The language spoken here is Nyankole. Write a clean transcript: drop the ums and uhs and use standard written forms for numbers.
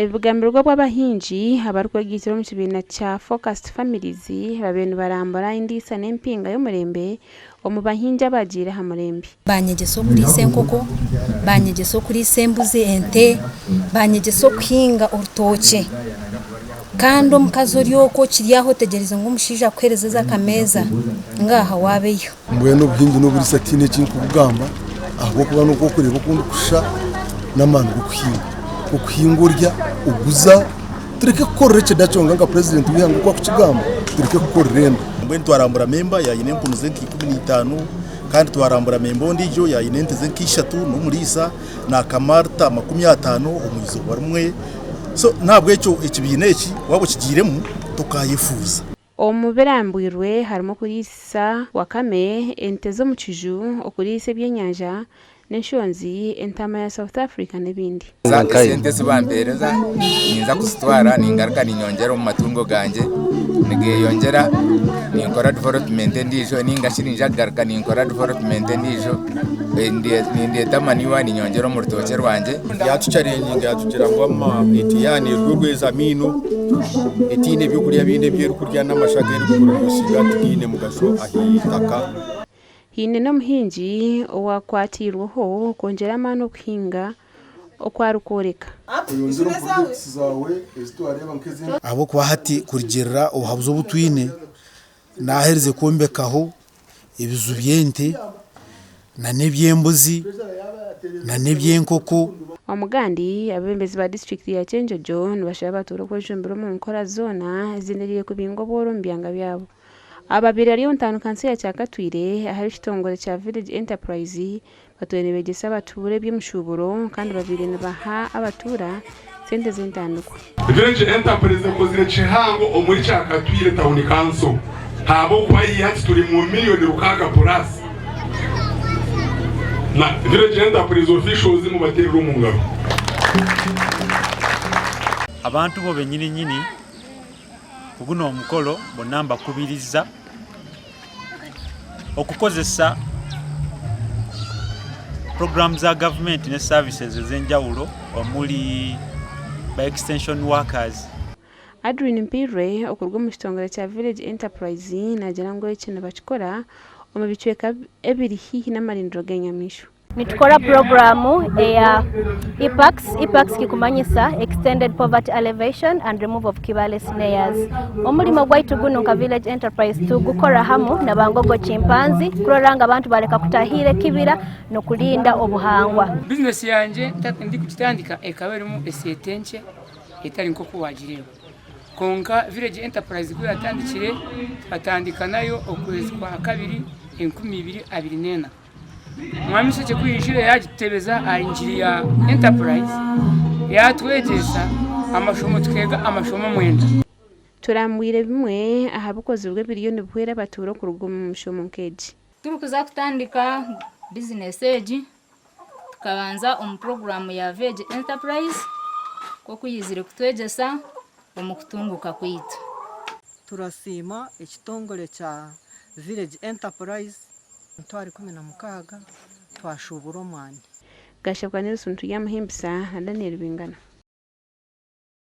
Ebi bigambirwe obu abahingi abarikwegaitira omu kibiina kya Focused Families babaire nibarambura endiisa n'empinga y'omurembe omu bahingi abagiire aha murembe. Banyegyesa okuriisa enkoko, banyegyesa okuriisa embuzi, ente, banyegyesa okuhinga orutookye. Kandi omukazi ori okwo okiri aho otegyereize ngu omushaija akuheereze eze akameeza, ngaaha waabeyo. Mbwenu obuhingi n'oburiisa tihaine eki ndikubugamba ahabw'okuba n'oku orikureeba oku ndikushusha n'amaani g'okuhinga. Okuhinga orya, oguza, tureke kukorera ekyenda kyonka nka purezidenti w'eihanga oku arikukigamba, tureke kukorera enda. Mbwenu twarambura memba yaayine empunu ze nka 15 kandi twarambura memba ondiijo yaayine ente ze nka ishatu n'omuriisa naakama rita 50 omu izooba rimwe. So n'ahabw'ekyo ekibiina eki waaba okigiiremu tokaayefuuza. Omu birambwirwe harimu okuriisa wakame, ente z'omu kiju, okuriisa ebyenyanja n'enshonzi, entaama ya South Africa n'ebindi. Esente ezi bampeereza ninza kuzitwara ningaruka ninyongyera omu matungo gangye nigeyongyera ninkora development endiijo ninga shi ninza kugaruka ninkora development endiijo nindeeta manure ninyongyera omu rutookye rwangye. Yatucharenjinga yatugira ngu eti yaaba nerya orweza amaino etiine ebyokurya bindi ebi erikurya n'amasha agu erikuproducinga tigaine mugasho ah'eitaka. Haine n'omuhingi owaakwatiirweho kwongyera amaani okuhinga oku arikworeka. Ahabw'okuba hati kurugiirira obuhabuzi obu twine, naaherize kwombekaho ebiju by'ente n'eby'embuzi n'eby'enkoko. Omugandi, abeebembezi ba disiturikiti ya Kyenjojo nibashaba abatuura okwejumbira omu nkora zoona ezenderiire kubinga obworo omu byanga byabo. Ababaire bari omu ntandika ya Kyakatwire ahari ekitongore kya Village Enterprise batwire nibegyesa abatuura eby'emishuuburo kandi babaire nibaha abatuura sente z'entandikwa. Village Enterprise ekozire kihango omuri Kyakatwire Town Council ahabw'okuba haihi hati turi mu miriyoni rukaaga purasi na Village Enterprise officials mubateerere omu ngaro. Abantu bo benyini nyini ku guno omukolo bonna mbakubiriza okukozesa puroguraamu za gavumenti ne services ez'enjawulo omuli ba extension workers. Adrine Mpirwe okuruga omu kitongore kya Village Enterprise naagira ngu eki nibakikora omu bicweka ebiri haihi n'amarindiro g'enyamaishwa. Nitukora puroguraamu eya EPAX, EPAX kikumanyisa Extended Poverty Alleviation and Remove of Kibale Snares. Omurimo gwaitu gunu nka Village Enterprise tugukora hamu na Bangogo Chimpanzee kurora ngu abantu bareka kutahiira ekibira n'okurinda obuhangwa. Bizinesi yangye ndikugitandika ekaba erimu esente nkye etari nk'oku waagireeba. Kwonka Village Enterprise ku yaatandikire, tukatandika nayo okwezi kwa kabiri 2024. Mwami Ishekye ku yaijire yaagitutebeza aha ngiri ya Enterprise, yaatwegyesa amashomo tukeega amashomo mwenda. Turambwire bimwe aha bikozirwe ebiriyo nibihwera abatuura okuruga omu mishomo nk'egi. Turikuza kutandika bizinesi egi, tukabanza omu puroguraamu ya Village Enterprise nk'oku yaizire kutwegyesa omu kutunguuka kwaitu. Turasiima ekitongore kya Village Enterprise. 16,000 twashuubura omwani. Gashebwa Nelson Turyamuhimbisa na Daniel Bingana.